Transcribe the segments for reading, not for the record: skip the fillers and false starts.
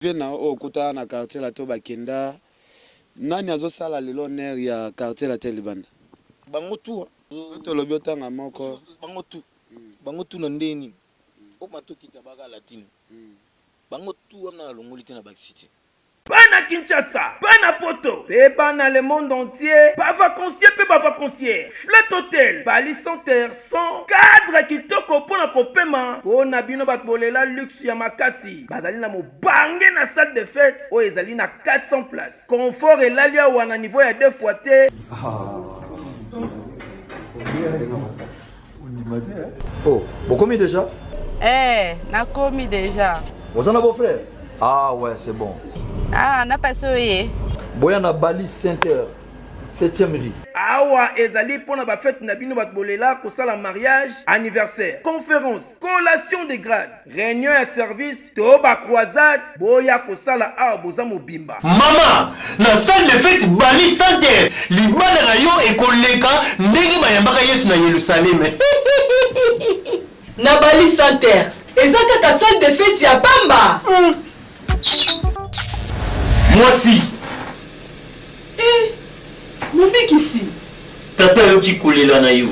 Vieux na yo oyo okutaka na quartier latin oyo bakenda nani azo sala lelo honneur ya quartier latin libanda? Bango tout Soki tolobi otanga moko. Bango tout bango tout na ndenge nini? Oyo matokita baka latino bango tout wana nalongoli te na bakisi te. Bana Kinshasa, bana poto pe bana le monde entier, ba vacanciers pe ba vacancières, Flat Hotel, Bali Center sans cadre kitoko mpo na kopema mpo na bino bato bolela luxe ya makasi. Bazali na mobange na salle de fete oyo ezali na 400 places. Confort elali awa na niveau ya deux fois te. Oh, bokomi déjà? Eh, nakomi déjà. Oza na beau-frère? Ah ouais, c'est bon. Ah, na passe oye. Boya na Bali 5 heures. 7e rue. Awa ezali mpo na ba fete na bino bato bolela kosala mariage, anniversaire, conference, collation de grade, reunion ya service to ba croisade boya kosala awa boza mobimba. Mama, na salle de fete Bali Center, libala na yo ekoleka ndenge bayambaka Yesu na Yelusaleme. Na Bali Center, eza kaka salle de fete ya pamba? Mwasi. Eh, mobikisi. Tata ayoki kolela na yo.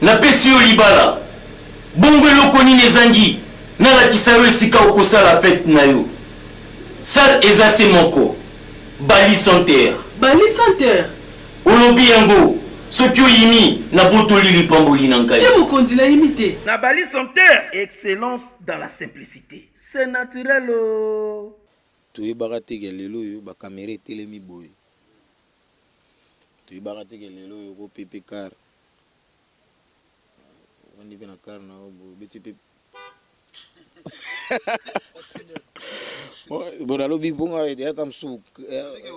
Napesi yo libala. Bongo eloko nini ezangi nalakisa yo esika okosala fete na yo? Salle eza se moko, Bali Center. Bali Center? Olobi yango, soki oyimi, nabotoli lipamboli na ngai. Te mokonzi, nayimi te. Na Bali Center, excellence dans la simplicite. C'est naturel oh. Toyebaka te ke lelo oyo ba camera etelemi boye. Toyebaka te ke lelo oyo oko pepe car. Ovandi pe na car na yo boye obeti pe Bon nalobi bongo ata mosusu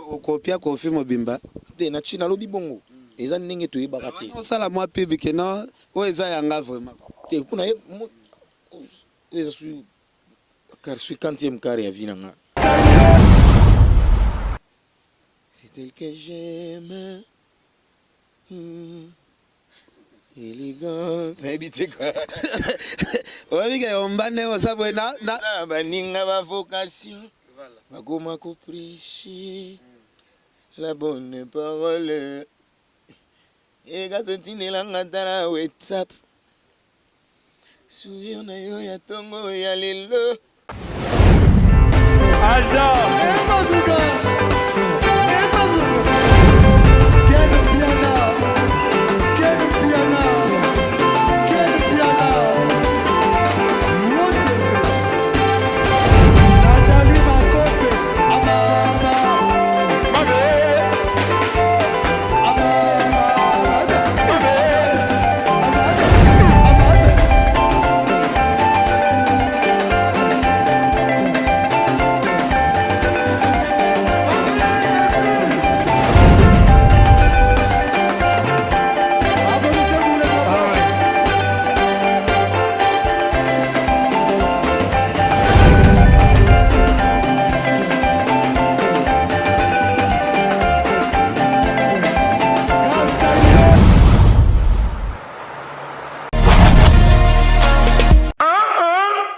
okopia Koffi mobimba. Te na nalobi bongo eza ndenge toyebaka te. Osala mwa pub ke non oyo eza ya nga vraiment. Te mpona ye oyo eza su car suis quantième car ya vie na nga. C'est elle que j'aime. Hmm. Élégance. Nayebi te quoi. Oyebi ke omba ndenge oza boye na na baninga ba vocation bakoma ko prêcher la bonne parole ekazotinela nga tala WhatsApp Sourire na yo ya tongo ya lelo. Alda.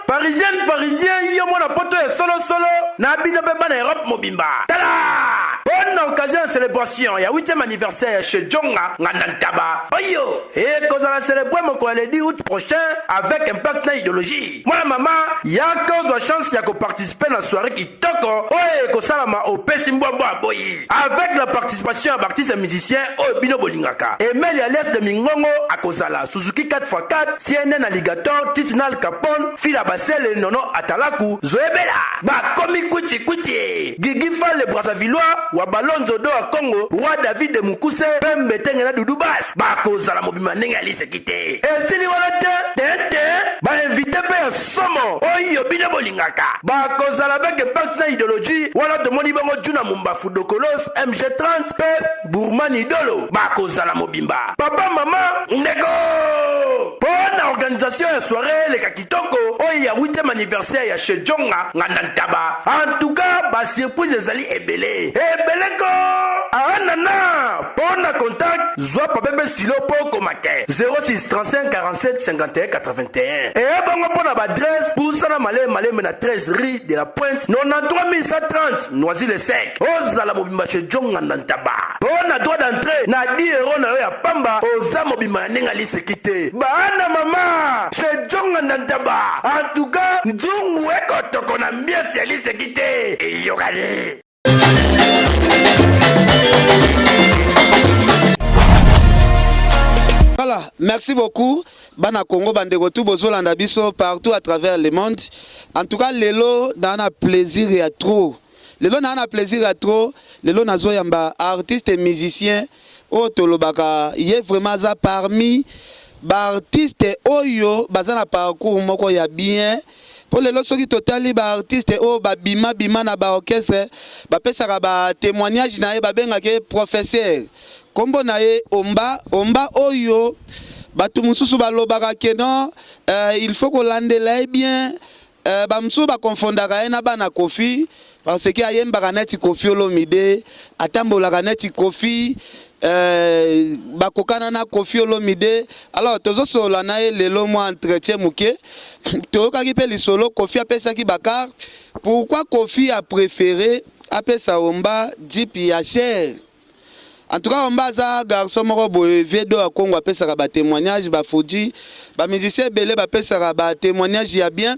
Parisienne, parisien, yo mwana poto ya solo solo na bino pe bana Europe mobimba. Tala! Bonne occasion ya celebration ya 8e anniversaire ya chez Djonga Nganda Ntaba. Oyo ekozala celebre mokolo ya le 10 août prochain avec impact na idéologie. Mwana mama, yaka ozwa chance ya ko participer na soirée kitoko oyo ekosalama opesi mbwa mbwa aboyi. Avec la participation ya ba artistes musiciens oyo bino bolingaka. Emelia alias de Mingongo akozala, Suzuki 4x4, CNN Alligator, Titi na Al Capone, Fila Basele, Nono Atalaku, Zoe Bela. Bakomi kwiti kwiti. Gigi Fall le Brazzavillois, wa Balonzo do wa Congo, Roi David de Mukuse, Pembe Tenge na Doudou Bass bakozala mobimba ndenge ya liseki te. Esili wana te, te te, ba invite pe ya somo oyo bino bolingaka bakozala avec impact na ideologie wana tomoni bongo Djuna Mumbafu Dokolos MG30 pe Burman Idolo bakozala mobimba papa mama ndeko po na organisation ya soiree eleka kitoko oyo ya 8e anniversaire ya chez Djonga Nganda Ntaba en tout cas ba surprise ezali ebele. ebele ko! Ah nana! Mpo na contact, zwa papier mpe stylo mpo okoma te 06 35 47 51 81. Eye bongo mpo na ba adresse, pusana malembe malembe na 13 rue de la Pointe 93130 Noisy-le-Sec. Ozala mobimba chez Djo Nganda Ntaba. Mpo na droit d'entree na 10 euros na yo ya pamba, oza mobimba na ndenge ya liseki te. Bana mama chez Djo Nganda Ntaba. En tout cas, nzungu ekotoko na ambiance ya liseki te. Eyokani. Voilà, merci beaucoup. Bana Congo, bandeko tout bozolanda biso partout à travers le monde. En tout cas, lelo na na plaisir ya trop. Lelo na na plaisir ya trop. Lelo nazo yamba artiste et musicien oyo tolobaka ye vraiment aza parmi ba artiste oyo baza na parcours moko ya bien. Po lelo soki totali ba artiste oyo ba bima bima na ba orchestre bapesaka ba temoignage na ye babengaka ye professeur kombo na ye Omba Omba oyo batu mosusu balobaka que non euh, il faut kolandela ye bien euh, ba mosusu ba confondaka ye na bana Koffi parce que ayembaka neti Koffi Olomide atambolaka neti Koffi euh, bakokana na Koffi Olomide alors tozosolola na ye lelo mwa entretien moke toyokaki mpe lisolo Koffi apesaki bakar pourquoi Koffi a préféré apesa Omba jeep ya cher en tout cas Omba aza garçon moko boye vieux do ya Congo apesaka ba témoignage ba Fuji ba musicien ebele bapesaka ba témoignage ya bien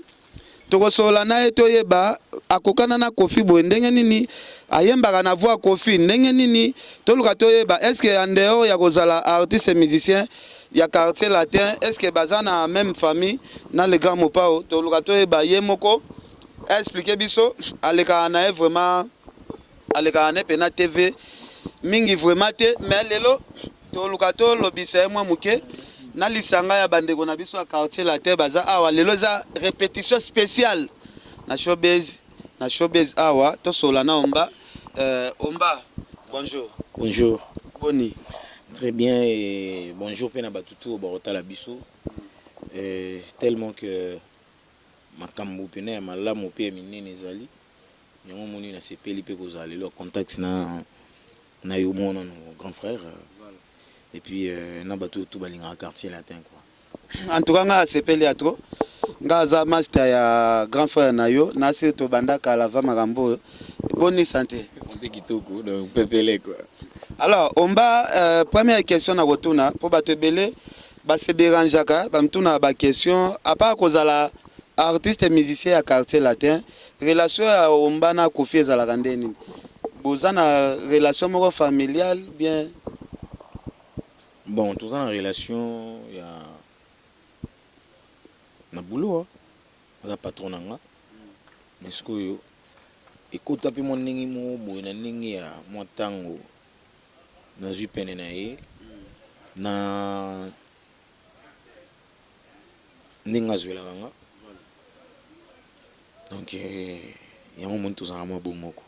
Tokosolola na ye toyeba akokana na Koffi boye ndenge nini, ayembaka na voix ya Koffi ndenge nini, toluka toyeba est ce que en dehors ya kozala artiste musicien ya quartier latin est ce que baza na meme famille na le grand Mopao, toluka toyeba ye moko a expliquer biso, alekaka na ye vraiment alekaka na ye pena TV mingi vraiment te mais lelo toluka tolobisa ye mwa moke na lisanga ya bandeko na biso ya quartier latin baza awa lelo eza repetition spéciale na showbiz na showbiz awa tosolola na Omba euh, Omba bonjour. Bonjour. Boni? Très bien et bonjour pe na batu tout bakotala biso euh, tellement que makambo pena ya malamu pe ya minene ezali Yango omoni na sepeli pe kozala lelo en contact na na yo moko nanu grand frère et puis na batu oyo tout balingaka quartier latin quoi. En tout cas nga nasepeli ya trop nga aza masta ya grand frère na yo nasi tobanda kala va makambo oyo boni sante. Sante kitoko donc pepele quoi. Alors omba euh, première question na kotuna po bato ebele ba se derangeaka ba mitunaka ba question à part kozala artiste musicien ya quartier latin Relation ya Omba na Koffi ezalaka nde nini? Boza na relation moko familiale bien? Bon toza na relation ya na boulot aza patron na nga mais sikoyo ekota pe mwa ndenge moko boye na ndenge ya mwa tango nazui pene na ye na ndenge azuelaka nga donc yango omoni tozalaka mwa bongo ko.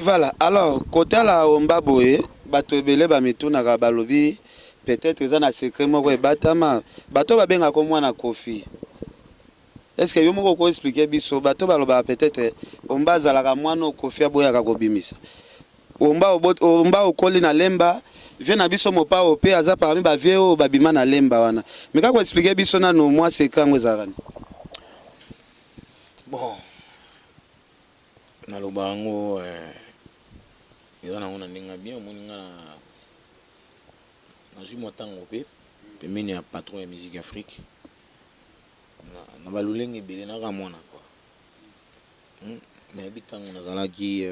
Voilà alors kotala omba boye batu ebele ba mitunaka balobi peut etre eza na secret moko ebatama bato babengaka yo mwana koffi est ce que yo moko oko expliquer biso bato balobaka peut etre omba azalaka mwana oyo koffi aboyaka kobimisa Omba omba okoli na lemba vieux na biso mopao pe aza parmi ba vieux oyo ba bima na lemba wana meka ko expliquer biso nanu mua secret yango ezalaka nini? Bon naloba yango eza nango na ndenge ya bien omoni nga nazui mua tango pe pembeni ya patron ya musique afrique na ba lolenge ebele na kaka muana quoi nayebi tango nazalaki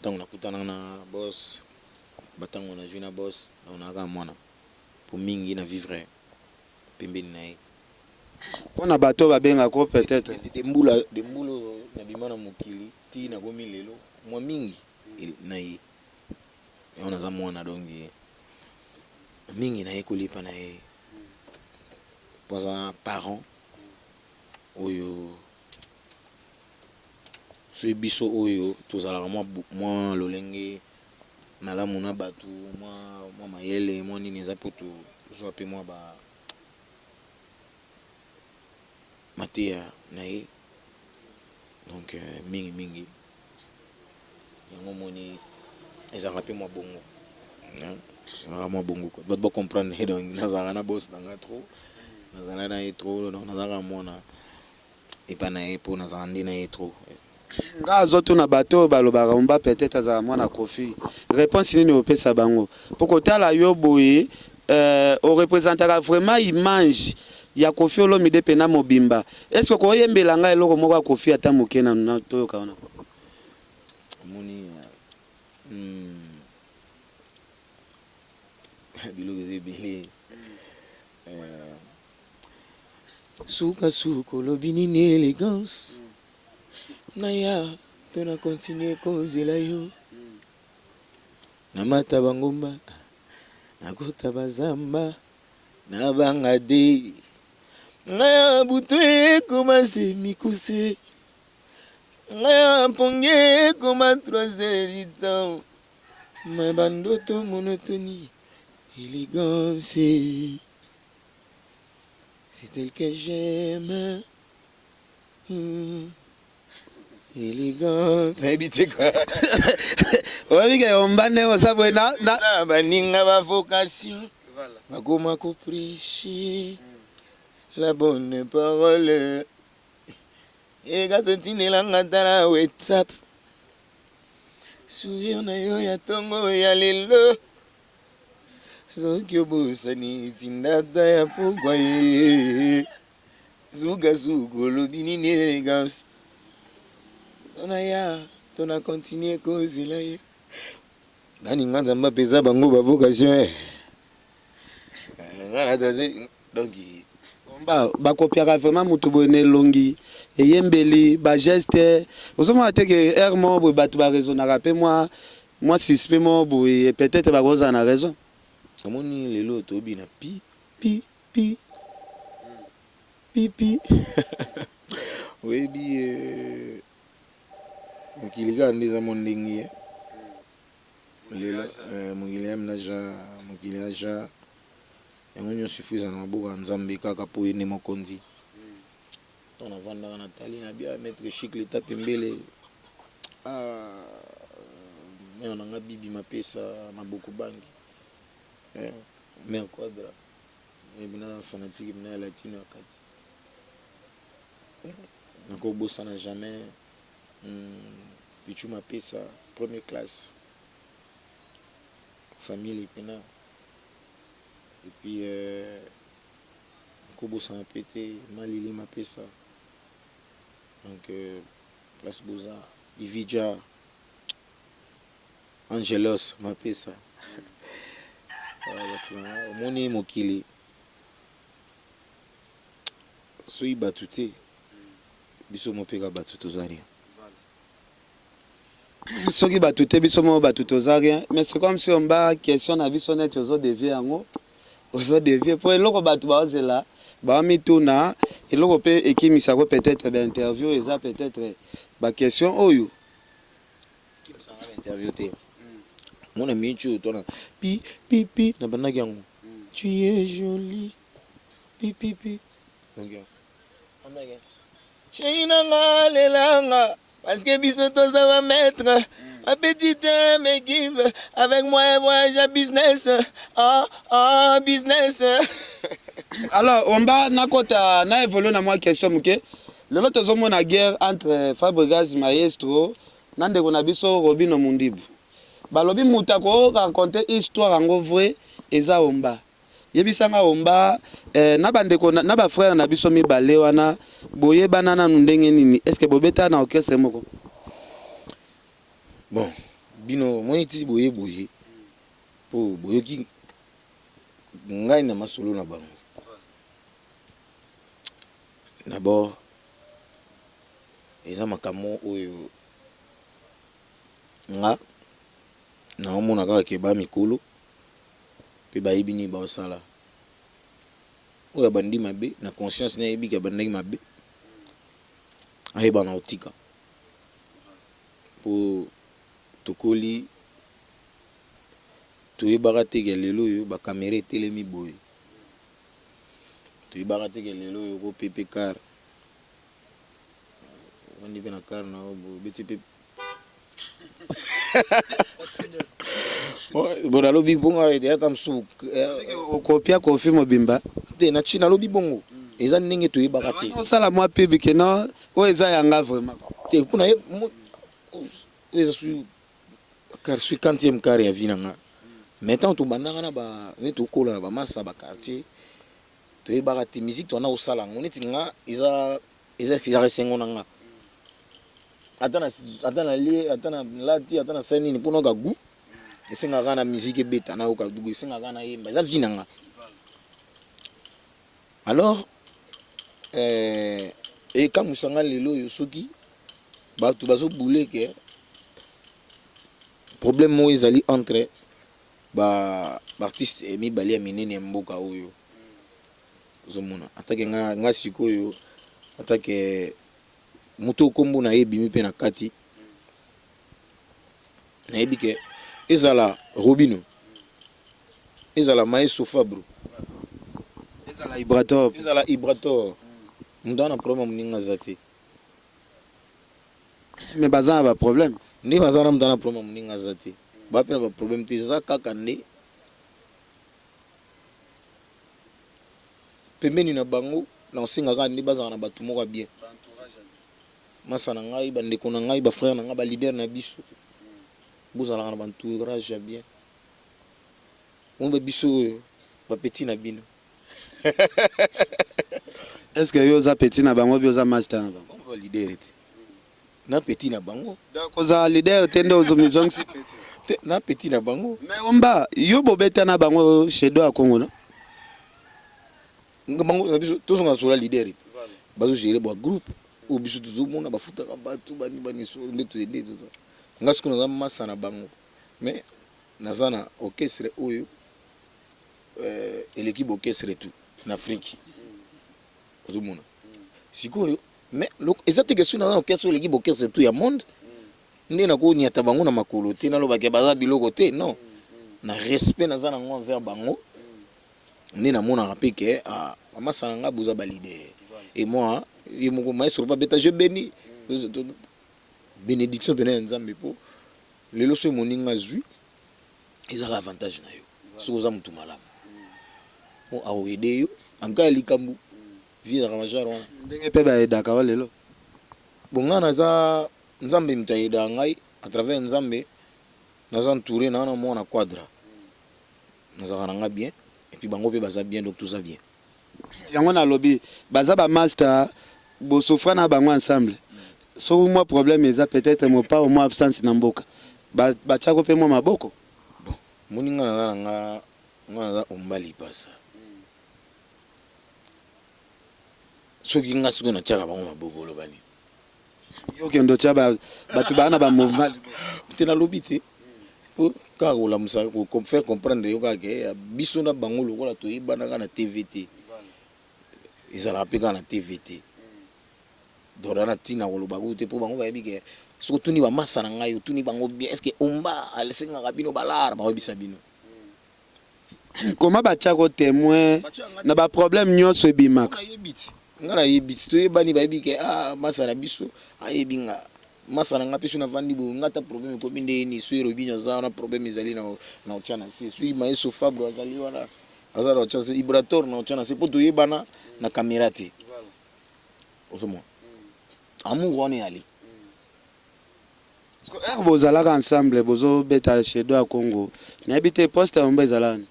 Tango nakutana na boss, ba tango nazui na boss, donc naza kaka mwana po mingi na vivre pembeni na ye. Pona bato oyo babengaka yo peut etre. De mbula de mbula oyo nabima na mokili ti nakomi lelo mwa mingi na ye. Yango naza mwana donc mingi nayekoli epa na ye po aza parent oyo. Soki biso oyo tozalaka mwa mwa lolenge malamu na batu, mwa mwa mayele, mwa nini eza po tozwa pe mwa ba mateya na ye donc mingi mingi. Yango omoni ezalaka mpe mwa bongo. Ezalaka mwa bongo quoi. Bato ba comprendre donc nazalaka na boss na nga trop. Nazala na ye trop donc nazalaka mwana epa na ye mpo nazala nde na ye trop. Nga azotuna bato oyo balobaka Omba peut-etre azala mwana Koffi, reponse nini opesa bango? Po kotala yo boye euh o representaka vraiment image ya Koffi Olomide pena mobimba. Est-ce que okoyembela nga eloko moko ya Koffi ata moke nanu na toyoka wana? Omoni hum biloko eza ebele euh suka suka olobi nini elegance naya to na continuer kozela yo na mata ba ngomba na kota ba zamba na banga te nga ya butu ekoma se mikuse Nga ya pongi ekoma 3 heures du temps Mais ba ndoto monotonie Elegance C'est elle que j'aime hum, Elegance Nayebi te quoi. Oyebi ke omba ndenge oza boye na, na... Na baninga ba vocation bakoma ko precher la bonne parole. Eka totindela nga tala WhatsApp Sourire na yo ya tongo ya lelo Soki obosani tinda ata ya pokwa ye Suka suka olobi nini elegance To na ya to na continuer kozela ye Nani nga Nzambe apesa bango ba vocation eh Nga na donc Omba ba copiaka vraiment mutu boye na elongi, eyembeli, ba gestes, ozo mona te que heure moko boye batu ba raisonnaka pe mwa mwa suspect moko boye peut etre bako zala na raison. Omoni lelo to bina pi pi pi pi pi oyebi mokili kaka nde eza mwa ndenge lelo mokili ya mnaja mokili ya ja Yango nionso il faut ezala na maboko ya Nzambe kaka po ye nde mokonzi. Tango na vandaka na tali na bia maitre Chic leta pembele ah mère na nga Bibi mapesa maboko bangi eh mère Quadra ye na fanatique na ya latino ya kati eh nako bosana jamais Pitshou mapesa premier classe famille pena Et puis nako bosana pe te ma Lili Mapesa donc place boza Ividja Angelos Mapesa batu na nga omoni mokili soki batu te biso mopeka batu toza rien. Soki batu te biso moko batu toza rien mais c'est comme si omba question na biso neti ozo devier yango ozo devier po eloko batu baozela baomituna eloko pe ekimisa ko peut etre ba interview eza peut etre ba question oyo. Ekimisa nga ba interview te mona minute oyo tona pi pi pi na bandaki yango tu es jolie pi pi pi donc Chérie na nga lela nga parce que biso toza ba maître ma petite me give avec moi un voyage à business ah ah business. Alors omba nakota na evolue na mwa question moke lelo tozomona guerre entre Fabregas maestro na ndeko na biso Robino Mundibu balobi moto ako raconter histoire yango vrai eza omba Yebisa nga omba eh, na ba ndeko na ba frères na biso mibale wana boyebana nanu ndenge nini? Est ce que bobeta na orchestre moko? Bon bino omoni ti boye boye po boyoki ngai na masolo na bango d'abord eza makambo oyo nga naomona kaka ke ba mikolo pe bayebi nini bao sala. Oyo abandi mabe na conscience naye ayebi ke abandaki mabe ayeba na kotika po tokoli toyebaka te ke lelo oyo ba camera etelemi boye toyebaka te ke lelo oyo oko pepe car ovandi pe na car na yo boye obeti pe. Bon, nalobi bongo ata mosusu okopia Koffi mobimba. Te, na nalobi bongo eza ndenge toyebaka te. Osala mwa pub ke non, oyo eza yanga vraiment. Te, mpona ye oyo eza sui quantième quart ya vie na nga. Mais ntango tobandaka na ba neti tokola na bamasa baquartier, toyebaka te musique toanda kosala yango. Neti nga eza ezaka esengo na nga, ata na lie, ata na lati, ata na sali nini, mpona oyoka goût esengaka kaka na musique ebeta, nayoka goût esengaka kaka nayemba. Eza vie na nga. Alors ekamwisa nga lelo oyo soki bato bazobule ke problème moko ezali entre baartiste mibale ya minene ya mboka oyo. Ozomona atake nga, nga sikoyo atake moto okombo na ye ebimi mpe na kati, nayebi ke ezala Robino, ezala Maestro Fabro, ezala Ibrator, ezala Ibrator, moto aza na problème ya moninga aza te. Mais baza na baproblème. Nde baza na moto aza na problème ya moninga aza te, baa mpe na baproblème te. Eza kaka nde pembeni na bango na kosenga kaka nde bazala na bato moko ya bien. Masa na ngai, bandeko na ngai, bafrère na ngai, baleader na biso, bozalaka na baentourage ya bien. Oyo biso oyo bapeti na bino. Est ce que yo oza petit na bango bi oza master na bango? Bango baleader te, na petit na bango. Donc ozala leader te nde ozomizongisi petit? Te, na petit na bango. Mais Omba, yo bobeta na bango chez do ya Congo, no? Bango na biso tozonga sola leader te, bazogere ba groupe oyo biso tozomona bafutaka bato bani bani so nde toyende. Nga sikoyo naza masa na bango, mais naza na orchestre oyo eleki baorchestre tout na Afrique. Ozomona sikoyo, mais eza te question naza na orchestre oyo eleki baorchestre tout ya monde nde nakoniata bango na makolo te, nalobaki baza biloko te. Non, na respect naza nango envers bango nde namonaka mpe ke bamasa na nga boza baleader. Et moi ye moko maestro mpe abeta, je béni bénédiction mpena ya Nzambe, mpo lelo so moninga azwi ezaka avantage na yo. Soki oza motu malamu, po akoaider yo en cas ya likambo, vie ezalaka major wana. Ndenge mpe baaidaka wa lelo. Bon, ngai naza Nzambe moto aaidaka ngai. À travers Nzambe naza entouré naa na mwana quadra, nazalaka na nga bien, et puis bango mpe baza bien, donc toza bien. Yango nalobi baza bamaster, bosouffra na bango ensemble. Soki mwa problème eza, peut-être mopao mwa absence na mboka, batiako mpe mwa maboko. Bon, moni nga naza na nga, nga naza Omba Lipasa. Soki nga sikoyo natiaka bango maboko, oloba nini? Yo okende otya bato baa na bamouvement. Te, nalobi te, po kaka kolamusa, faire comprendre yo kaka ke biso na bango lokola toyebanaka na TV te, ezalaka mpe kaka na TV te. Donc na ntina koloba kutu te, mpo bango bayebi ke soki otuni bamasa na ngai, otuni bango bien, est ce que Omba asengaka bino balare, bakoyebisa bino. Koma batiako témoin na baproblème nyonso ebimaka. Nayebi ti nga, nayebi ti toyebani, bayebi ke ah, masa na biso ayebi nga, masa na nga mpe. So navandi boye, nga ata problème ekomi ndeni, so Robino aza wana, problème ezali na otya na se. Soki maestro Fabro azali wana, aza na otya na se. Ibrator na otya na se, mpo toyebana na caméra te. Ozomona amour wana eyali. Heure bozalaka ensemble, bozobeta chez do ya Congo, nayebi te poste ya Omba ezala wana.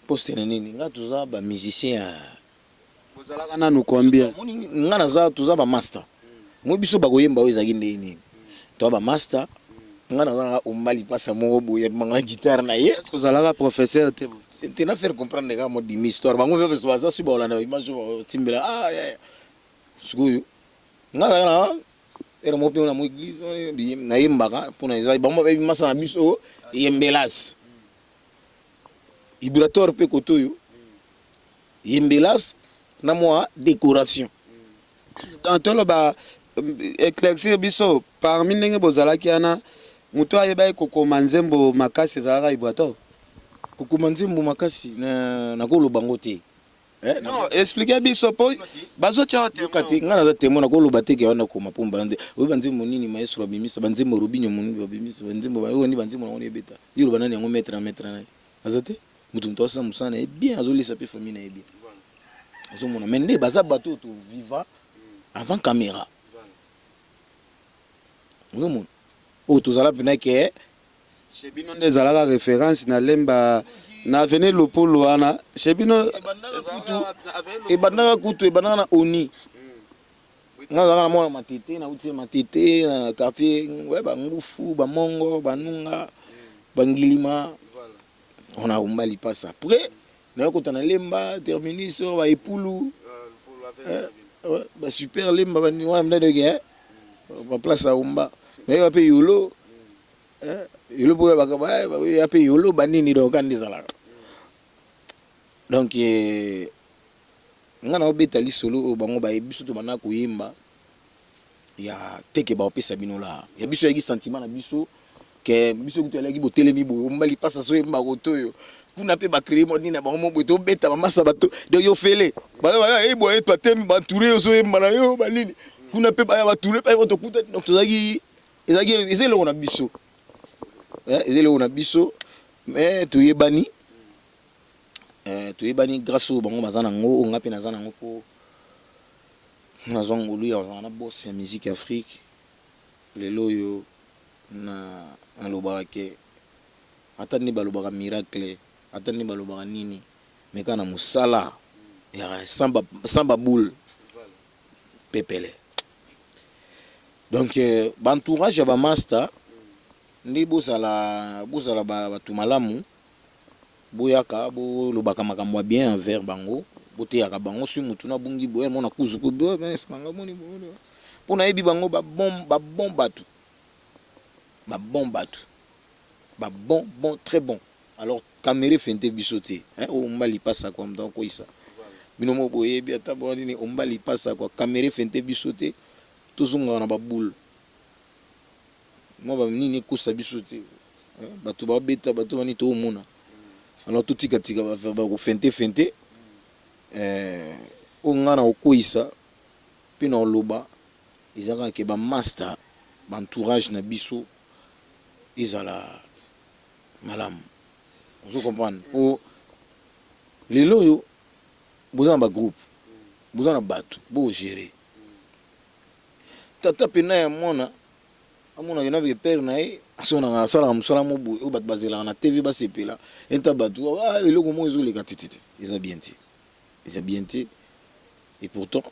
Poste na nini? Nga toza bamusicien ya Bozalaka nanu combien? Nga naza, toza bamaster. Moi biso bakoyemba oyo ezalaki ndenge nini, toza bamaster. Nga naza nanga Omba Lipasa moko boye abimanga na guitare na ye. Est-ce ozalaka professeur te boye? Te, na faire comprendre kaka mo dimi histoire. Bango mpe baza soki bakolanda image oyo, batimbela. Ah, sikoyo nga azalaka na ere moko mpe na mo église nayembaka mpona eza bango bayebi masa na biso yembelas Ibrator mpe kote oyo yembelas na mwa décoration. Donc toloba, éclaircir biso, parmi ndenge bozalaki wana, moto ayebaki kokoma nzembo makasi ezalaka Ibrator? Kokoma nzembo makasi, nakoloba ngo te. Eh, Non, expliquez biso po bazotia yo yoka témoin. te ngai naza témoin nakoloba te ke wana koma mpo mbande oyo banzembo nini maestro abimisa banzembo robinio monini babimisa banzembo oyo ni banzembo nango ebeta yo loba nani yango maître na maître na ye aza te moto moto asala mosala na ye bien azolisa mpe famille na ye bien ozomona mais nde baza bato oyo toviva avant caméra ozomona oyo tozala mpena ke Chez bino nde ezalaka référence na Lemba na avenue Lupulu wana chez bino ebandaka kutu ebandaka na oni nga azalaka na mwana matete nauti matete na quartier ouais, bangufu bamongo banunga bangilima on a omba lipasa après nayokota na lemba terminus oyo baepulu ouais, basuper lemba bani wana mnadeke baplace ya omba nayeba mpe yolo yolo mpo ya mpe yolo banini donc kanda ezalaka donc nga naobeta lisolo oyo bango bayebi biso tobanda koyemba ya teke baopesa bino la ya biso eyaki sentiment na biso ke biso kutu alaki botelemi boye omba lipasa so oyemba koto oyo kuna mpe bacree mo nini na bango mo boye tobeta bamasa bato donc yo fele baeboye batemi batoure ozoyemba na yo banini kuna mpe baya batoure mpe tokuta donc tozalaki ezalaki eza eloko na biso eza eloko na biso mais toyebani toyebani grâce oyo bango baza nango oyo nga mpe naza nango mpo nazwa ngolu ya kozala na boss ya musique Afrique lelo oyo na nalobaka ke ata nde balobaka miracle ata nde balobaka nini mais kaka na mosala ya sans baboule pepele donc baentourage ya bamaster nde bozala bozala bato malamu boyaka bolobaka makambo ya bien envers bango boteyaka bango soki motu nabungi boye mona kuzu po boye moni boye mpo nayebi bango babon babon bato babon bato babon bon très bon alors caméra efente biso te omba lipasa kwa moto akoyisa bino mo boyebi ata bo nini omba lipasa kwa caméra efente biso te tozongaka na baboule mwa banini ekosa biso te bato babeta bato bani toomona alors totikatika bakofente fente oyo ngai na kokweyisa mpe na koloba eza kaka ke bamaster baentourage na biso ezala malamu ozo comprendre po lelo oyo boza na bagroupe boza na bato bogere tata pena ya mwana amonaka na père na ye asonaka asalaka mosala mo boye oyo bato bazelaka na tv basepela enta bato eloko moko ezoleka te te te eza bien te eza bien te et pourtant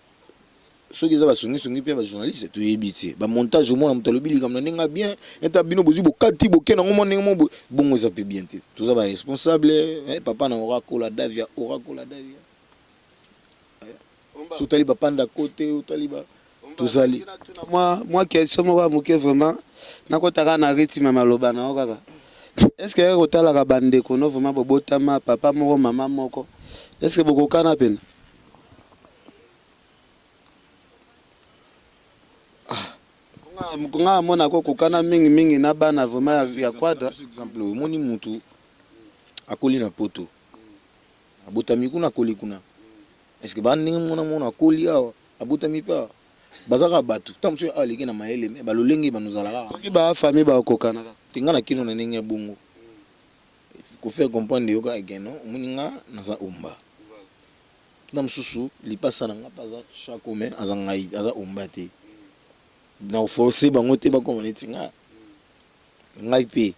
soki eza basongisongi mpe bajournaliste toyebi te bamontage omona moto alobi likambo na ndenge ya bien enta bino bozwi bokati boke nango mwa ndenge mo boye bongo eza mpe bien te toza baresponsable papa na orakola davia orakola davia so otali bapanda kote otali ba tozali mwa question moko ya moke vraiment nakotaka na rythme ya maloba na yo kaka est ce que kotalaka bandeko no vraiment bobotama papa moko mama moko est ce que bokokana pena nga amona kokokana mingimingi na bana vraiment ya quadra exemple omoni mutu akoli na poto abotami kuna akoli kuna est ce que bandenge mona mona akoli awa abotami mpe awa baza kaka bato ntango mosusu awa aleki na mayele me balolenge banozalaka soki bafamille bakokana kaka te nga na kino na ndenge ya bongo kofaire comprendre yo kaka ke non omoni nga naza omba na mosusu lipasa na nga mpe aza chako me aza ngai aza omba te na koforce bango te bakoma neti nga ngai mpe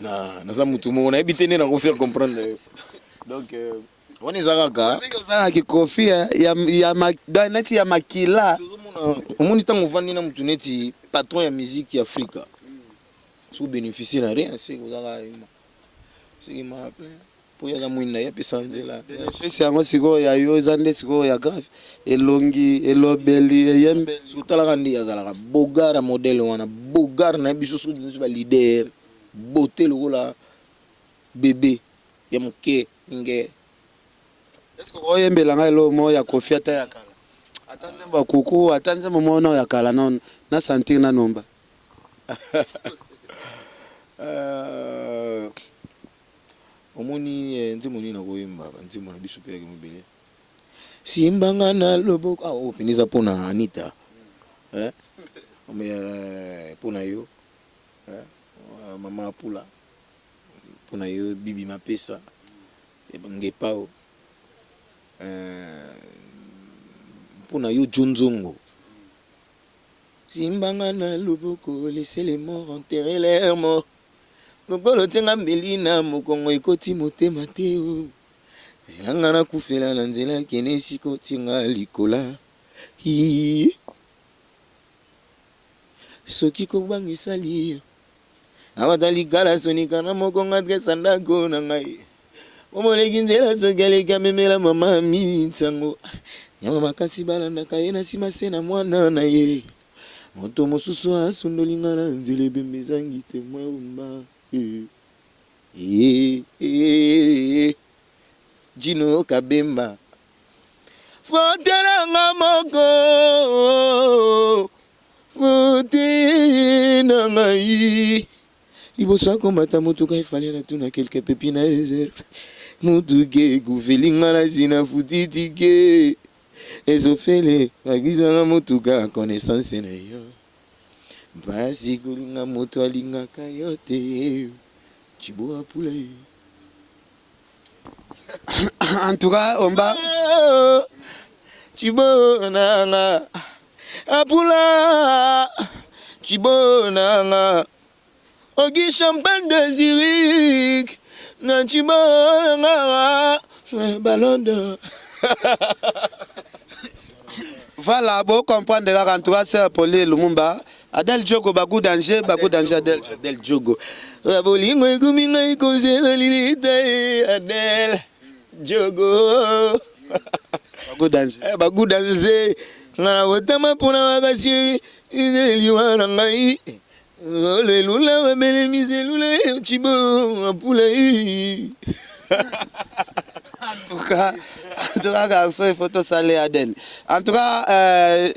na naza mutu moko nayebi te nde nakofaire comprendre yo donc wana eza kaka ozalaki kofi neti ya makila omoni ntango ovandi na mutu neti patron ya musique ya afrika soki obénéficie na rien seke ozaka seke ma plein mpo ye aza mwini na ye apesa nzela bénéfice yango sikoyo ya yo eza nde sikoyo ya grave elongi elobeli eyembeli soki otalaka nde azalaka bogar ya modele wana bogar na ye biso soki biso balider beauté lokola bébé ya moke nge est ce que oyembela ngai eloko moko ya kofi ata ya kala ata nzembo ya kuku ata nzembo moko nao ya kala nano na sentir nanomba Omoni eh, nzembo nini nakoyemba? Banzembo na biso mpe yaki mobele. Simba nga na loboko. Ah, oyo mpenza eza mpo na Anita. Eh? Eh, mpo na yo. Eh? Mama Apula. Mpo na yo Bibi Mapesa. Ngepao. Eh, mpo na yo John Nzongo. Simba nga na loboko, laissez les morts enterrer leurs morts. Lokolo otie nga mbeli na mokongo ekoti motema te oh. Zela nga nakufela na nzela kende esika otie nga likola ii. Soki kobanga esali yo Namata likala sonika na mokongo adresse ya ndako na ngai Bomoleki nzela soki aleki amemela mama mi nsango Nyama makasi balandaka ye na sima se na mwana na ye Moto mosusu asundoli nga na nzela ebembe ezangi temoin rumba eh eh eh Djino Kabemba Faute na nga moko Faute na ngai Liboso akomata motuka efale natuna quelque pepi na reserve Motuka ekufeli nga nasi nafuti ticket Ezofele lakisa nga motuka connaissance na yo Mpasi kolinga moto alingaka yo te Tshibo Apula ye. En tout cas, Omba. Tshibo nanga Apula Tshibo nanga Ogi champagne de Zurich na Tshibo nanga Ballon d'or. Voilà, bo comprendre kaka en tout cas sœur Pauline Lumumba, Adèle Djogo ba goût danger, ba goût danger Adèle. Adèle Djogo. Bolingo ekomi ngai kozela lilita ye Adèle Djogo. Ba goût danger. Eh, ba goût danger. Nga na botama mpona makasi liwa na ngai. Zolo elula mabele miselula yo Tshibo apula En tout cas, garçon, il faut tout saler Adèle. En tout cas, euh...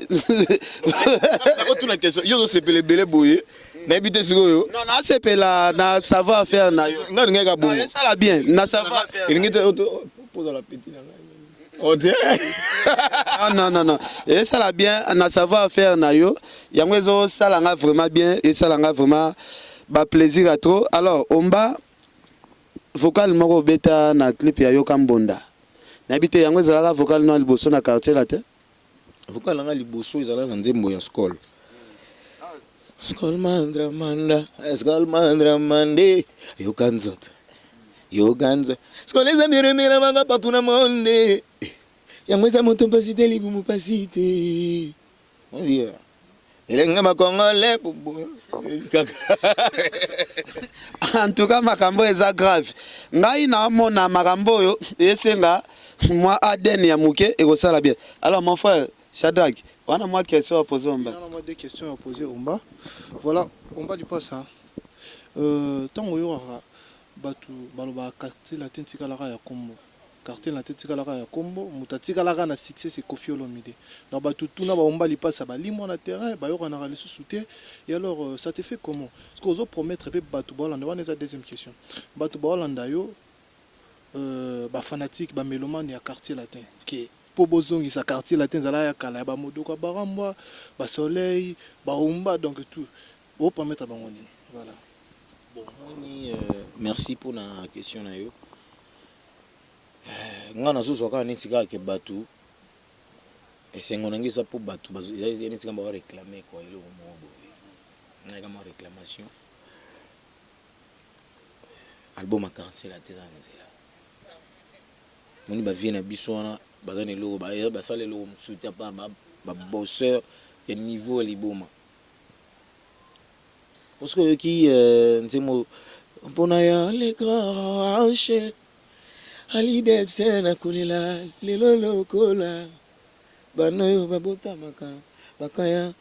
nakotuna question yo ozosepela ebele boye nayebi te sikoyo non nasepela na savoir faire na yo ngai ngai ka bongo esala bien na savoir faire elingi te ozala petit na ngai Non, non, non, non. Esala bien na savoir faire na yo. Yango ezo sala nga vraiment bien, esala nga vraiment ba plaisir à trop. Alors, Omba vocal moko obeta na clip ya Yoka Mbonda. Nayebi te yango ezalaka vocal no liboso na quartier la te. Vocal na nga liboso ezala na nzembo ya Skol. Skol mandra manda, Skol mandra mande, yoka nzoto. Yoka nzoto. Skol eza miremela manga partout na monde. Yango eza moto mpasi te libumu pasi te. Elenga makongole kaka. En tout cas makambo eza grave. Ngai naomona makambo oyo esenga mwa ADN ya moke ekosala bien. Alors mon frère Shadrack, wana mwa question à poser Omba. Wana mwa deux questions à poser Omba. Voilà, Omba Lipasa. Euh, tango oyokaka bato balobaka quartier latin tikalaka ya kombo. Quartier latin etikalaka ya kombo, moto atikalaka na succès c'est Koffi Olomide. Donc batu tout na ba Omba Lipasa ba limwa na terrain, ba yokanaka lisusu te. Et alors ça te fait comment? Parce que ozo promettre pe batu ba olanda, wana eza deuxième question. Batu ba olanda yo ba fanatiques, ba melomanes ya quartier latin que po bozongisa quartier latin ezalaka ya kala ya ba Modogo ya Barambwa, ba Soleil, ba Omba donc tout. Bo promettre bango nini? Voilà. Bon, omoni merci pona question na yo. Nga nazozwa kaka neti kaka ke bato esengo na ngai eza mpo bato eza neti kaka bareklame kua eloko moko boye ngai kama réclamation album ya quartier la te eza na nzela moni bavie na biso wana baza na eloko basala eloko mosusu te apa babosseur ya niveau ya liboma Mpo soki oyoki nzembo mpo na ya le grand hanche alidepse na kolela lelo lokola bana oyo babotamaka bakaya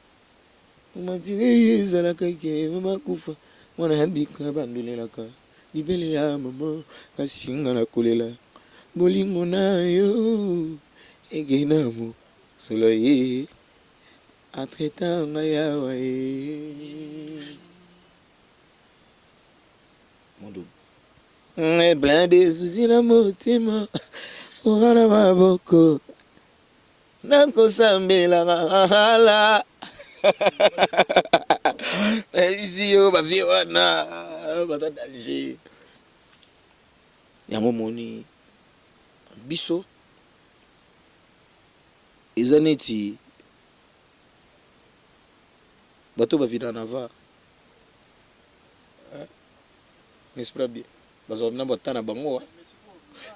matire ezalaka ke bakufa mwana ya bika bandolelaka libele ya mama kasi nga na kolela bolingo na yo ekei na mosolo ye Entre temps ngai awa ee. Modo. Plein de soucis na motema, oza na maboko nakosambelaka hala. Nayebisi yo ba vieux wana baza danger. Yango omoni biso eza neti bato ba vidaka na var. N'est-ce pas bien? Bazwa na ba temps na bango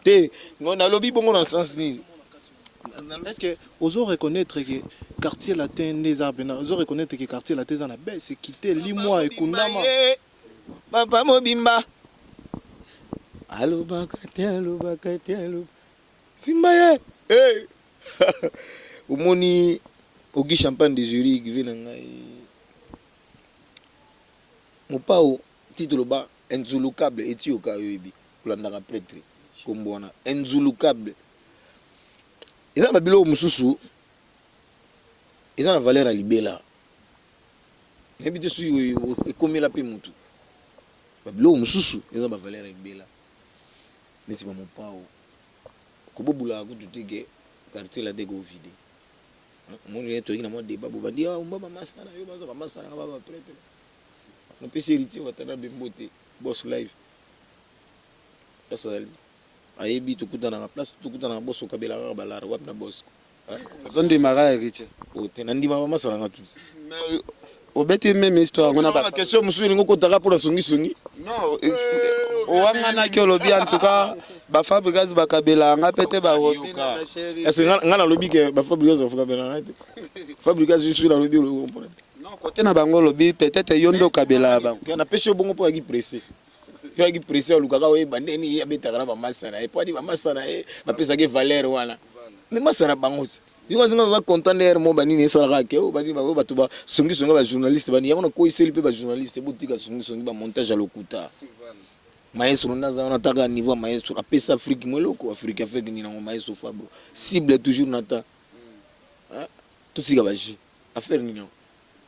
te. Nalobi bongo na sens nini? Est-ce que ozo reconnaître que quartier latin nde eza pena ozo reconnaître que quartier latin eza na baisse ekite limwa ekundama? Papa mobimba alobaka te alobaka te aloba simba ye hey! Omoni Ogi Champagne de Zurich vie na ngai Mopao ti toloba inzulukable etiyoka yo oyebi olandaka pretre kombo wana inzulukable eza na ba biloko mosusu eza na valeur ya libela nayebi te soki ekomela pe mutu ba biloko mosusu eza na ba valeur ya libela neti ba mopao kobobulaka kutu te ke quartier la te ko vide omoni toyaki na mwa debat bobandi ah omba ba masta na yo baza ba masta na nga ba ba pretre Napesi heritier watanabe mbote boss live place azali ayebi tokutanaka place tokutanaka boss okabela kaka balara wapi na boss Ozo ndima kaka heritier? Oh te na ndima ba masa na nga tout. Mais obeti meme histoire yango na ba question mosusu elingi okota kaka pona songi songi. Non, owanganaki olobi en tout cas ba Fabregas bakabela nga pe te ba Robin na chérie. Est-ce que nga nalobi ke ba Fabregas bakabela nga te? Fabregas je suis nalobi olobi comprendre. Non, cote na bango olobi peut-être yo nde okabelaka bango. Napesi yo bongo mpo ayaki presse. Yo ayaki presse alukaka oyeba ndenge nini ye abetaka na bamasta na ye mpo adi bamasta na ye bapesaki valeur wana. Mais masta na bango te. Yo nga naza content nde heure moko banini esalaka ke oyo banini oyo bato ba songi songi ba journaliste bani yango nakoyiseli mpe ba journaliste botika songi songi ba montage ya lokuta. Maestro nde aza wana taka niveau ya maestro apesa Afrique mo eloko Afrique Afrique nini yango maestro Fabro cible toujours na temps. Totika ba jeux. Affaire nini yango?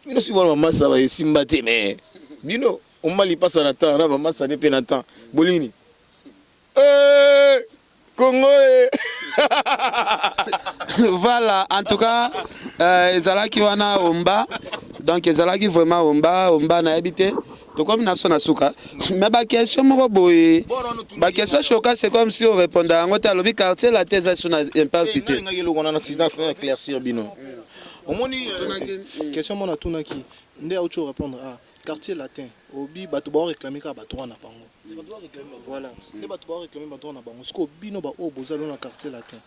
Bino si bana masa ba esimba te mais bino omba lipasa na temps na ba masa ne pe na temps bolingi nini? Eh Congo eh Voilà, en tout cas euh, ezalaki wana omba donc ezalaki vraiment omba omba nayebi te tokomi na biso na suka mais ba question moko boye ba question choka c'est comme si orépondre yango te alobi quartier la te eza su na impact te. Eloko wana na sida faire éclaircir bino. Omoni question moko natunaki nde auti o repondre ah quartier latin obi bato bao réclamer kaka ba droit na bango voilà nde bato bao réclamer ba droit na bango sikoyo bino ba oyo boza lelo na quartier latin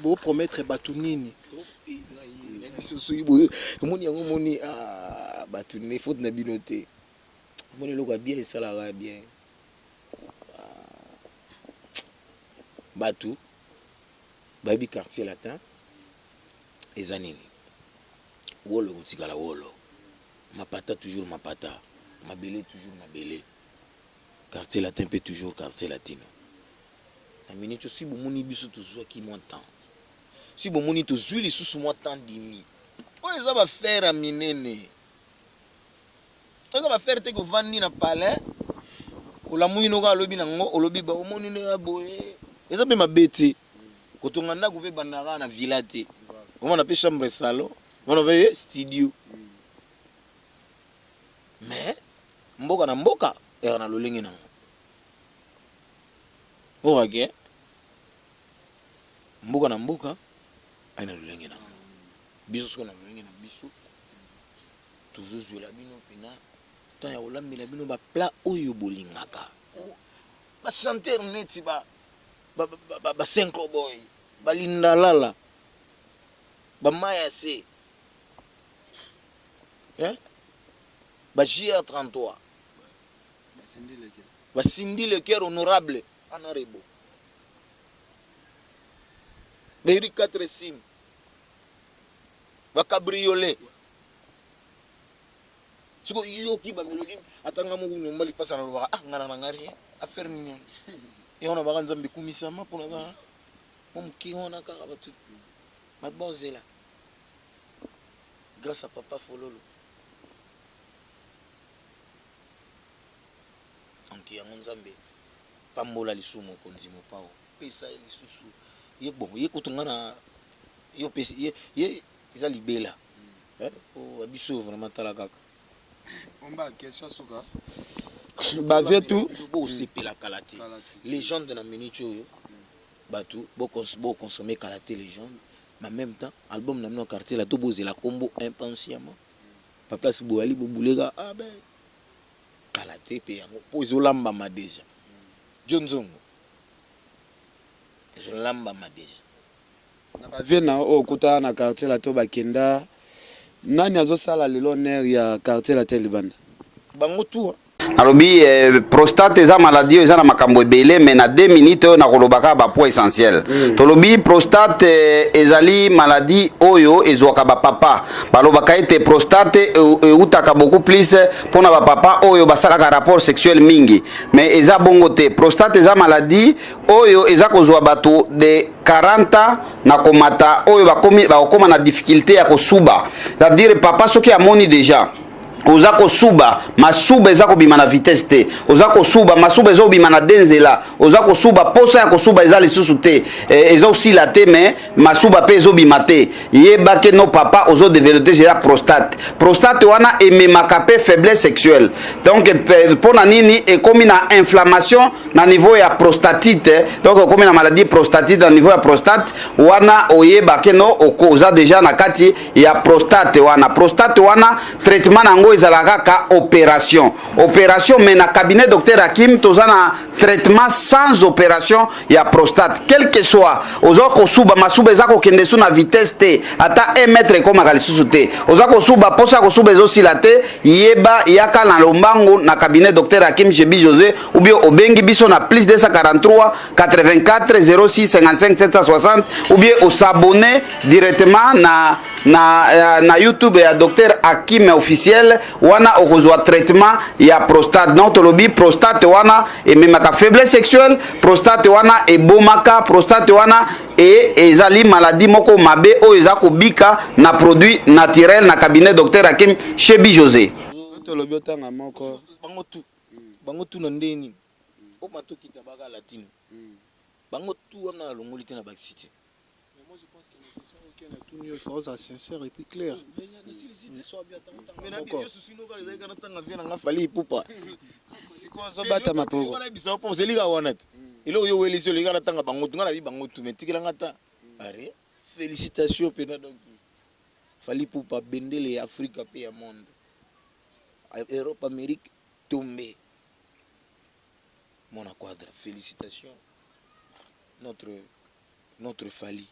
bo promettre bato nini? Omoni yango omoni ah bato nde faute na bino te omoni eloko ya bien esalaka bien bato bayebi quartier latin eza nini? Wolo ekotikala wolo, mapata toujours mapata, mabele toujours mabele, quartier latin pe toujours quartier latino. Na minute oyo soki bomoni biso tozuaki mwa temps, soki bomoni tozui lisusu mwa temps dimi, oyo eza ba affaires ya minene, oyo eza ba affaires te ke ovandi na palais olamuki no kaka lobi nango olobi ba omoni ndenge ya boye, eza pe mabe te. Kotonga ndaku pe ebandaka kaka na villa te. Omona pe chambre salon, omona pe studio. Mais mboka na mboka eyaka na lolenge nango. Oyoka ke mboka na mboka aya na lolenge nango. Biso sikoyo na lolenge na biso tozozwela bino pena temps ya kolambela bino ba plats oyo bolingaka. Ba chanteurs neti ba ba synchro boy, ba lindalala, ba mayase, hein? Ba JR33, ba Cindy le cœur honorable ana rebo, ba Eric 4 sim, ba cabriolet. Sikoyo yoki ba melodie ata nga moko nyomba lipasa nalobaka ah nga na nga rien affaire nini wana yango nalobaka nzambe kumisama mpo naza mwa moke wana kaka bato bato baozela grâce à papa fololo donc yango nzambe. Pambola lisusu mokonzi mopao pesa ye lisusu ye bon ye kutu nga na yo pesi ye ye eza libela eh po ya biso vraiment tala kaka. Omba question suka ba vieux tout bo sepela kala te legende na minute oyo batu bo bo consommer kala te legende mais en meme temps album na bino quartier la to bozela kombo impatiemment ba place boyali bo bouleka ah ben Kala te pe yango po ezo lambama dejà. Djo nzongo ezo lambama dejà. Na ba vieux na yo oyo okutaka na quartier latin oyo bakenda nani azo sala lelo honneur ya quartier latin libanda? Bango tout hein. Nalobi eh, prostate eza maladie oyo eza na makambo ebele mais na 2 minutes oyo nakoloba kaka ba points essentiels. Tolobi prostate eh, ezali maladie oyo ezwaka ba papa. Balobaka ete prostate eutaka beaucoup plus pona ba papa oyo basalaka rapport sexuel mingi mais eza bongo te. Prostate eza maladie oyo eza kozwa bato de 40 ans na komata oyo bakomi bakokoma na difficulté ya kosuba. C'est-à-dire papa soki amoni deja oza kosuba masuba eza kobima na vitesse te oza kosuba masuba eza kobima na de nzela oza kosuba posa ya kosuba eza lisusu te eh, eza osila te mais masuba pe ezobima te yeba ke no papa ozo developpe deja prostate prostate wana ememaka pe faiblesse sexuelle donc mpo na nini ekomi na inflammation na niveau ya prostatite donc okomi na maladie prostatite na niveau ya prostate wana oyeba ke no oza deja na kati ya prostate wana prostate wana traitement na yango ezalaka kaka operation operation mais na cabinet docteur Hakim toza na traitement sans operation ya prostate quel que soit oza kosuba masuba eza kokende su na vitesse te ata 1 mètre ekomaka lisusu te oza kosuba posa kosuba ezosila te yeba yaka na lombangu na cabinet docteur Hakim Jebi José ou bien obengi biso na plus 243 84 06 55 760 ou bien osabonne directement na na, eh, na youtube ya docteur Hakim officiel wana okozwa traitement ya prostate donc tolobi prostate wana ememaka faiblesse sexuelle prostate wana ebomaka prostate wana e ezali maladie moko mabe oyo eza kobika na produit naturel na cabinet docteur Hakim Chebi José. Tolobi otanga moko bango tout bango tout na ndenge nini o matokita baka latino bango tout wana alongoli te na bakisi te. Mais moi je pense que na question oyo Ken atuni yo il faut ozala sincère et puis clair. Fally Ipupa sikoyo ozobatama poko ozelika wana te eloko yo welisi oleka natanga bango tu nga nabi bango tu mais tikela nga ta are félicitation mpena donc Fally Ipupa bendele ya Afrika mpe ya monde Europe Amérique tombe mwana quadra félicitation notre Notre Fally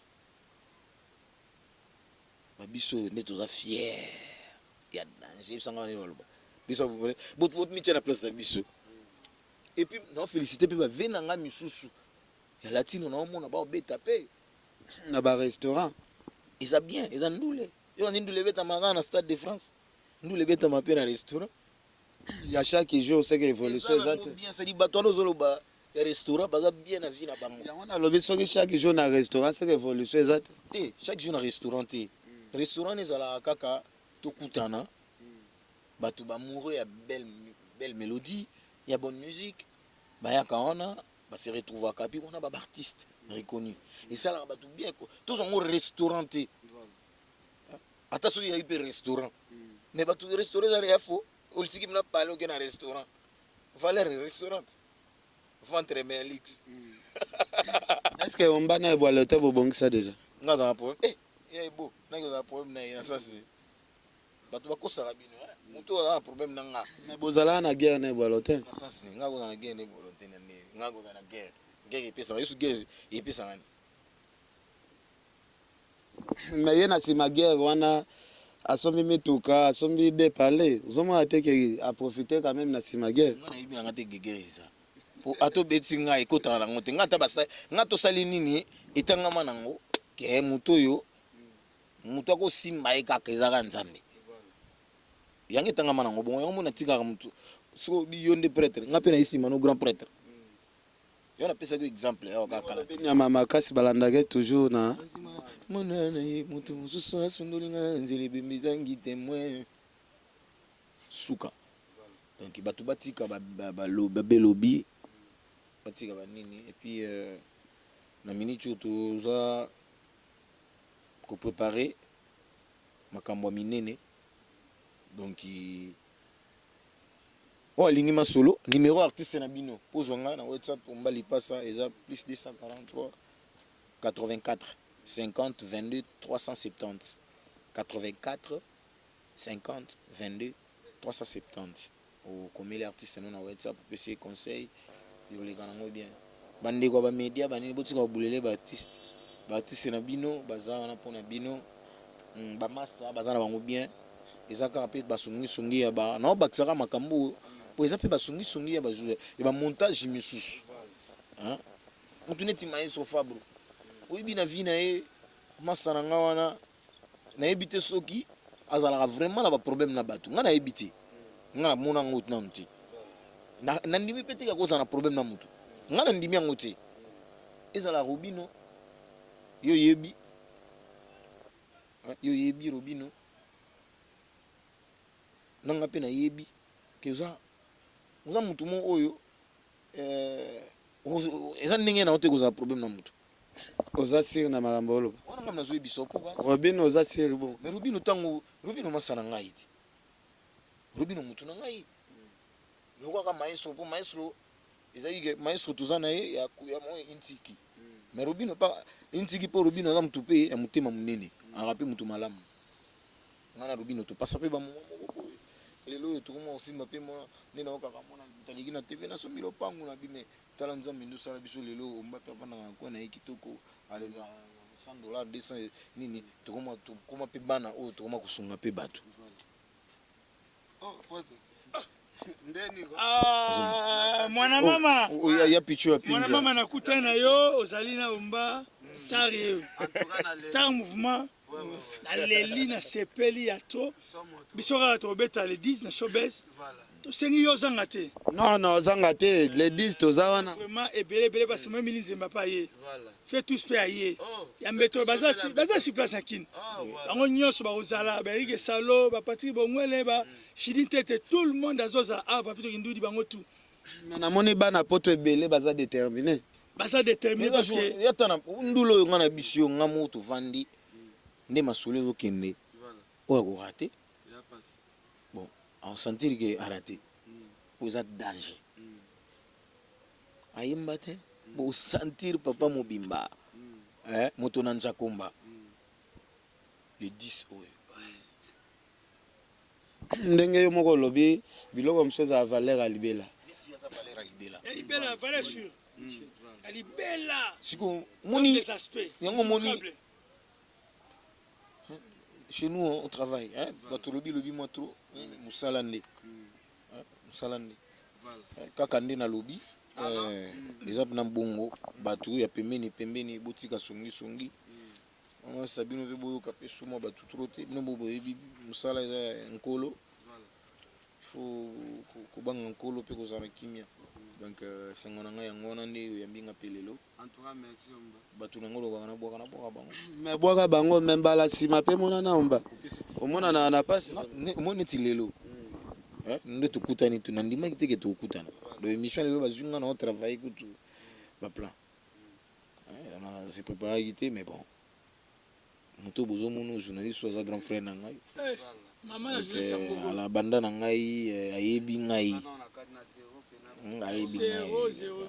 ba biso oyo nde toza fier ya danger yebisa nga nini baloba biso bot mitia na place na biso et puis na féliciter pe ba vie na nga misusu ya latino na omona ba obeta pe na ba restaurant eza bien eza ndule yo nani ndule ebetama kaka na stade de France ndule ebetama pe na restaurant ya chaque jour c'est que évolution eza te bien c'est bato wana ozoloba ya restaurant baza bien na vie na bango. Yango nalobi soki chaque jour na restaurant c'est que evolution eza te. Te chaque jour na restaurant te. Restaurant ezalaka kaka tokutana bato ba amoureux ya belle belle melodie ya bonne musique bayaka wana ba se retrouvaka puis wana ba artistes reconnus esalaka bato bien ko tozwa yango restaurant te ata soki ezali mpe restaurant mais bato restaurant eza ya faux olitiki na palais oke na restaurant valeur restaurant Ventre mais luxe. Est-ce que omba na ebwale te bobongisa deja? Nga aza na problème. Eh, ya ebo, naki oza na problème na ye na sens bato bakosaka bino eh. Moto aza na problème na nga. Mais bozalaka na guerre na ebwalo te? Na sens nini? Nga kozala na guerre na ebwalo te na ndenge. Nga kozala na guerre. Guerre epesaka yesu guerre epesaka nini? Mais ye na sima guerre wana asombi mituka, asombi deux palais, ozomona te ke a profiter quand meme na sima guerre? Nga nayebi na nga te ke guerre eza. Po ata obeti nga ekotaka nango te. Nga ata basali nga ata osali nini etangama nango ke moto oyo moto ako simba ye kaka eza kaka Nzambe. Yango etangama nango bongo yango omoni natikaka moto soki olobi yo nde pretre nga pe naye sima no grand pretre. Yo na pesaki yo exemple awa kaka kala te. Nyama makasi balandaka ye toujours na. Mwana na ye moto mosusu asundoli nga na nzela ebembe ezangi temoin suka donc bato batika ba belobi. Batika ba nini et puis euh, na minute oyo toza ko preparer makambo ya minene donc oyo alingi masolo numero artiste na bino pozwa nga na whatsapp omba lipasa eza plus 243 84 50 22 370 84 50 22 370 Okomeli artiste no na WhatsApp opesi ye conseil ekoleka nango bien. Ba ndeko ya ba media ba nini botika ko bulele ba artiste. Ba artiste na bino baza wana pona bino. Ba masta baza na bango bien. Eza kaka pe ba songi songi ya ba nao bakisa kaka makambo oyo po eza pe ba songi songi ya ba ya ba montage misusu. Hein? Mutu neti maestro Fabro. Oyebi na vie na ye masta na nga wana Nayebi te soki azalaka vraiment na ba problème na batu. Nga nayebi te. Nga na mona yango nanu te. Na nandimi pe te ke akozala na problème na mutu. Nga na ndimi yango te. Ezala Robino, yo oyebi, yo oyebi Robino, na nga pe nayebi ke oza oza mutu moko oyo eh, eza ndenge na yo te kozala problème na mutu. Oza sur na makambo oloba? Wana nga nazo yebisa yo po ba. Robino oza sur bon? Mais Robino tango Robino masa na ngai te. Robino mutu na ngai. Lokola ka maestro po maestro ezali ke maestro toza na ye ya ya mo intiki. Mais Robino pa intiki po Robino aza mutu pe ya motema munene. Azalaka pe mutu malamu. Nga na Robino to passa pe ba moment moko boye. Lelo oyo tokoma kosimba pe mwa nde nayokaka mwana mutu aleki na TV nasombi lopangu na bi mais Tala nzambe nde osala biso lelo omba pe avandaka na coin na ye kitoko aleka 100 dollars 200 nini tokoma tokoma pe bana oyo tokoma kosunga pe batu. Ah, mwana mama oh, oh, ya pichu ya mwana mama nakutani na yo ozali na omba star ye star mouvement naleli nasepeli ya trop biso kaka tokobeta le 10 na showbase tosengi yo ozanga te non non ozanga te le 10 toza wana vraiment ebele ebele parce que mimi nzemba pa ye fait tous pe aye oh, ya mbeto baza baza sur place na kin oh, bango nyonso bakozala ba Eric Salo ba Patrick Bongwele ba Chidi Ntete tout le monde azozala awa Papito Kindudi bango tout mais namoni bana poto ebele baza déterminé baza déterminé parce que ya tana ndula oyo nga na biso yo nga moko tovandi nde masolo ezokende oyo akorate bon ako sentir que a rate po eza danger ayemba te bo sentir papa mobimba eh, moto na njakomba le 10 oyo ndenge yo moko olobi biloko mosusu ezala valeur ya libela ya libela valeur sur ya libela siko moni yango moni Chez nous on travaille hein bato lobi lobi mwa trop musala nde musala nde kaka nde nalobi eza pena bongo bato ya pembeni pembeni botika songi songi wana bino pe boyoka pe suma bato trop te bino boyebi musala eza ya nkolo Il faut kobanga nkolo pe kozala na kimia donc esengo na ngai yango wana nde oyambi nga pe lelo batu na nga olobaka na bwaka na bwaka bango mais bwaka bango mais mbala sima pe monana omba omonana na pasi omoni neti lelo nde tokutani tu nandimaki te ke tokutana donc émission lelo bazwi nga na o travailler kutu ba plan na se preparaki te mais bon Moto oyo bozo mona oyo journaliste oyo aza grand frère na ngai. Donc ala banda na ngai ayebi ngai. Ayebi ngai.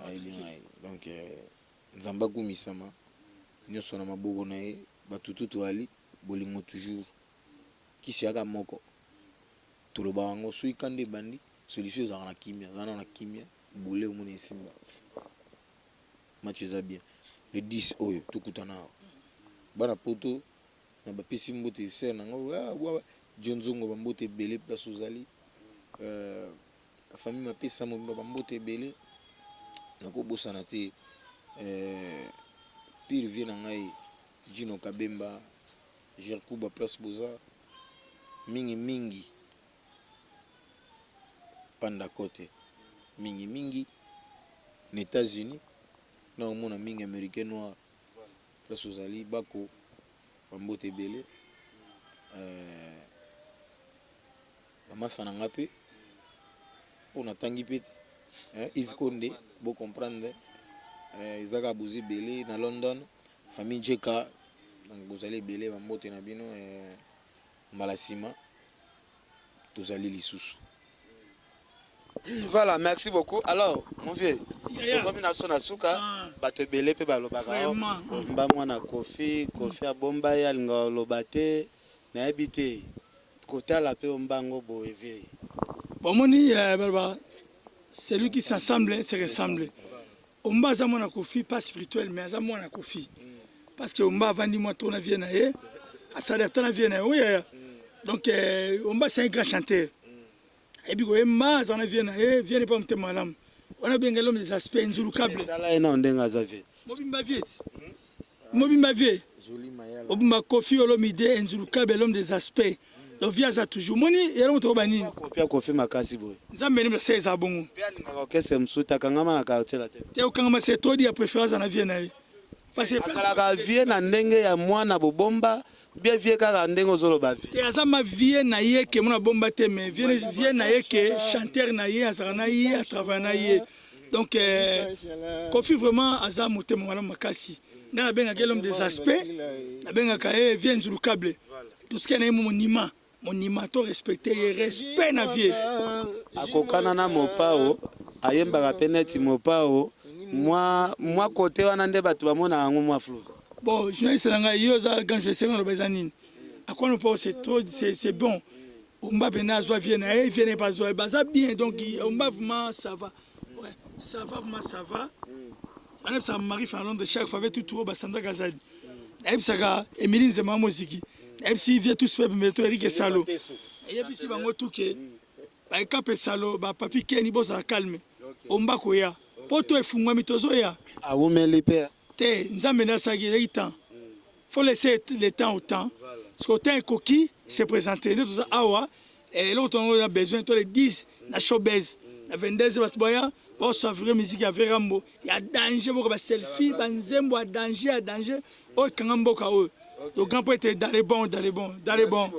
Ayebi ngai. Donc Nzambe akumisama nionso na maboko na ye batu tout toali bolingo toujours kisi yaka moko tolobaka yango soki kanda ebandi solution ezalaka na kimia zala nanu na kimia boule omona esimba. Match eza bien le 10 oyo tokutana awa bana poto na bapesi mbote sœur na nga Djo Nzongo ba mbote ebele place ozali euh, famille mapesa mobimba ba mbote ebele nakobosana te euh, pire vie na ngai Gino Kabemba Jerkuba place boza mingi mingi Panda cote mingi mingi na Etats Unis na omona mingi americain noir place ozali bako ba mbote ebele euh, ba masa na nga pe oyo natangi pe te. Hein, Yves Konde, bo comprendre. Eh, eza kaka boza ebele na London, famille JK, donc bozali ebele ba mbote na bino eh, mbala sima tozali lisusu. Voilà, merci beaucoup. Alors, mon vieux, tokomi na biso na suka, ah. bato ebele mpe balobaka oh, mba mwana Kofi, Kofi abomba ye alingaka koloba te, nayebi te kotala mpe ombango boye vieux. Bomoni eh, baloba celui qui s'assemble se ressemble. Omba aza mwana Kofi pas spirituel mais aza mwana Kofi. Parce que Omba avandi mwa trop na vie na ye, a s'adapta na vie na ye. Oui, yaya. Donc euh, Omba c'est un grand chanteur. Ayebi koyemba, aza na vie na ye, vie n'est pas motema malamu. Wana benga l'homme des aspects inzulukable. Tala ye nao ndenge aza vie. Mobimba vie. Mobimba vie. Mobimba Koffi Olomide inzulukable l'homme des aspects. Donc vie aza toujours. Moni yalo moto ba nini? Kopia Koffi makasi boye. Nzambe nde masa eza bongo. Pe alingaka orchestre mosusu te akangama na quartier la te. Te okangama c'est trop dit a préféré aza na vie na ye. Parce que azalaka vie na ndenge ya mwana bobomba bien vie kaka ndenge ozoloba vie. Te aza ma vie na ye ke mwana bomba te mais vie, vie na ye ke chanteur na ye azalaka na ye a travaille na ye. Donc euh, Koffi vraiment aza motema malamu makasi. Nga nabengaka ye l'homme des aspects, nabengaka ye vieux nzulukable. Tosika na ye monima, monima to respecter ye, respect na vieux. Akokana na Mopao, ayembaka pe neti Mopao, mwa mwa cote wana nde batu bamonaka yango mwa flou. Bon journaliste na ngai yo oza grand journaliste naloba eza nini akwana Mopao c'est trop c'est bon Omba pena azwa vie na ye, vie na ye pe azwa ye, baza bien donc Omba vraiment ça va. Ouais, ça va vraiment ça va. Nayebisaka Marie na Londres chaque fois avec tout trop ba Sandra Kazadi. Nayebisaka Emilie Nzema Moziki. Nayebisi vie tous peuple mais to Eric Salo. Nayebisi bango tout que ba Ekape Salo, ba Papi Kenny bozala calme. Omba koya. Poto efungwami tozoya. Awumeli pe. Te, Nzambe nde asalaki ezalaki temps. Faut laisser le temps au temps. Parce que temps ekoki se présenter. Nde toza awa eh, eloko tongo na besoin to le 10 na showbuzz na 22 bato baya ba savourer musique ya Verambo ya danger boka ba selfie ba nzembo ya danger ya danger oyo ekanga mboka oyo. Donc grand prêtre dans les bons dans les bons dans les bons.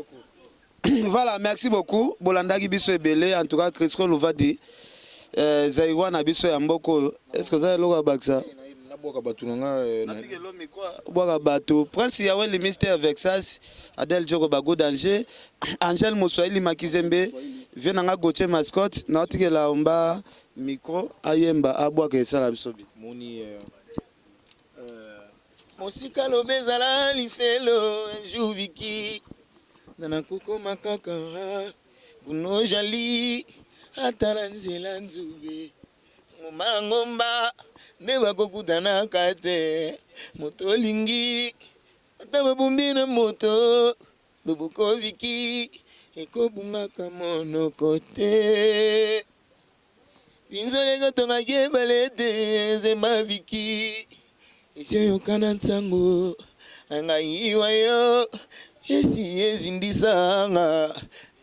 Voilà, merci beaucoup. Bolandaki biso ebele en tout cas Crisco Luvadi euh, Zaïrois na biso ya mboka oyo. Est-ce que oza eloko ya bakisa? Nabwaka bato na nga euh, Bwaka bato. Prince Yaweli Mister Vexas, Adèle Djoko Bago Danger, Angèle Moswahili Makizembe, vieux na nga Gauthier Mascotte, naotikela omba micro ayemba abwaka esala biso bi. Moni euh, Mosika loba ezala lifelo un jour viki nga nakokoma kaka kuno jali ata na nzela nzube ngomba na ngomba nde bakokutanaka te moto olingi ata babombi na moto loboko viki ekobungaka monoko te. Pinzoli ekotongaki ebale te zemba viki esi oyokana nsango ngai wa yo esi ezindisa nga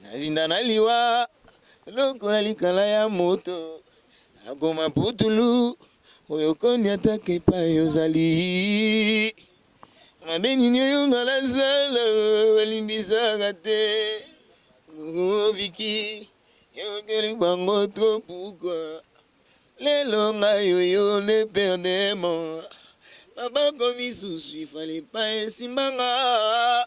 nazinda na liwa lokola likala ya moto akoma putulu oyo koniataka epai ozali mabe nini oyo nga nasala balimbisaka te oh, viki Yokeli bango trop pourquoi lelo ngai oyo ne perdement maboko misusu il fallait pas esimba nga.